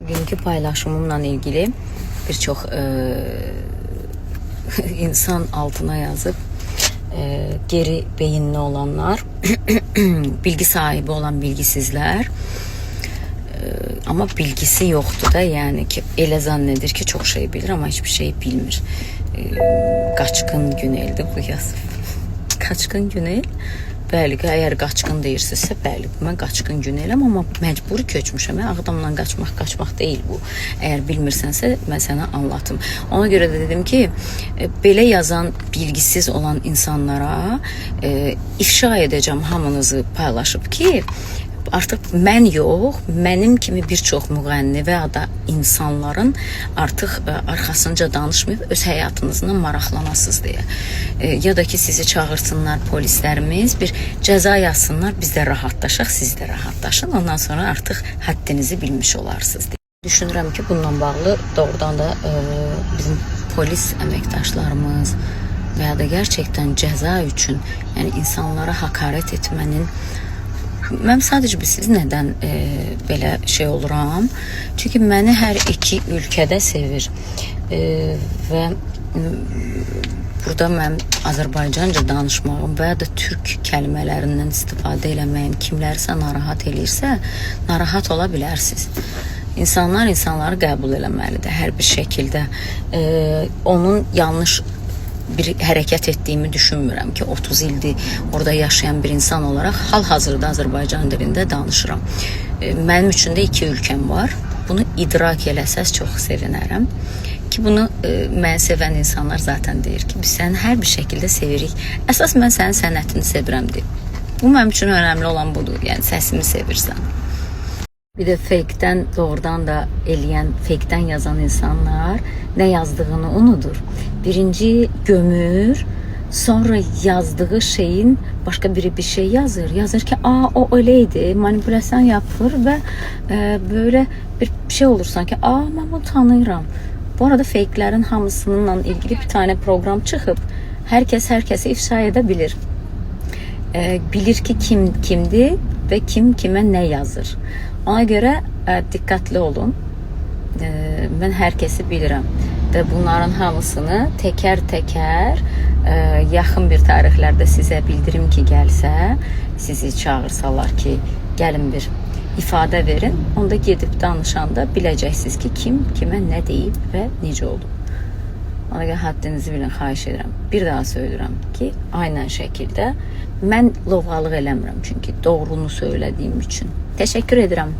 Bugünkü paylaşımımla ilgili birçok insan altına yazıp geri beyinli olanlar, bilgi sahibi olan bilgisizler, ama bilgisi yoxdur da, yəni ki, elə zənn edir ki, çox şey bilir, amma heç bir şey bilmir. Qaçqın Güneldir bu yazıb. Qaçqın Günel. Bəli, əgər qaçqın deyirsinizsə, bəli, mən qaçqın Güneləm, amma məcburi köçmüşəm. Yəni, Ağdamdan qaçmaq qaçmaq deyil bu. Əgər bilmirsənsə, mən sənə anlatım. Ona görə də dedim ki, belə yazan bilgisiz olan insanlara ifşa edəcəm hamınızı paylaşıb ki, artıq mən yox, mənim kimi bir çox müğənni və ya da insanların artıq arxasınca danışmayıb öz həyatınızla maraqlanasınız deyə. Ya da ki sizi çağırsınlar polislərimiz, bir cəza yazsınlar, biz də rahatlaşaq, siz də rahatlaşın. Ondan sonra artıq həddinizi bilmiş olarsınız deyə. Düşünürəm ki, bununla bağlı doğrudan da bizim polis əməkdaşlarımız və ya da gerçekten cəza üçün, yəni insanlara hakaret etmənin. Mən sadəcə bilirsiniz nədən belə şey oluram? Çünki məni hər iki ölkədə sevir. Və burada mən Azərbaycanca danışmağım və ya da türk kəlmələrindən istifadə eləməyim kimlərisə narahat eləyirsə, narahat ola bilərsiniz. İnsanlar insanları qəbul eləməlidir hər bir şəkildə. Onun yanlış bir hərəkət etdiyimi düşünmürəm ki, 30 ildir orada yaşayan bir insan olaraq hal-hazırda Azərbaycan dilində danışıram. Mənim üçün də iki ölkəm var. Bunu idrak eləsəz çox sevinərəm. Ki bunu məni sevən insanlar zaten deyir ki, biz səni hər bir şəkildə sevirik. Əsas mən sənin sənətini sevirəm deyir. Bu mənim üçün önəmli olan budur. Yəni səsimi sevirsən. Bir də fake'dən doğrudan da eləyən, fake'dən yazan insanlar nə yazdığını unudur. Birinci gömür, sonra yazdığı şeyin başka biri bir şey yazır. Yazır ki, aa o öyleydi, manipülasyon yapır və böyle bir şey olur sanki, aa mən bunu tanıyıram. Bu arada fake'lerin hamısınınla ilgili bir tane program çıxıb. Herkes herkesi ifşa edebilir. Bilir ki kim kimdir və kim kimə nə yazır. Ona görə diqqətli olun. Mən hər kəsi bilirəm və bunların hamısını təkər-təkər yaxın bir tarixlərdə sizə bildirim ki gəlsə, sizi çağırsalar ki, gəlin bir ifadə verin, onda gedib danışanda biləcəksiniz ki, kim kimə nə deyib və necə olub. Ona görə həddinizi bilin, xahiş edirəm. Bir daha söylürəm ki, aynən şəkildə mən lovğalıq eləmirəm çünki doğrunu söylədiyim üçün. Təşəkkür edirəm.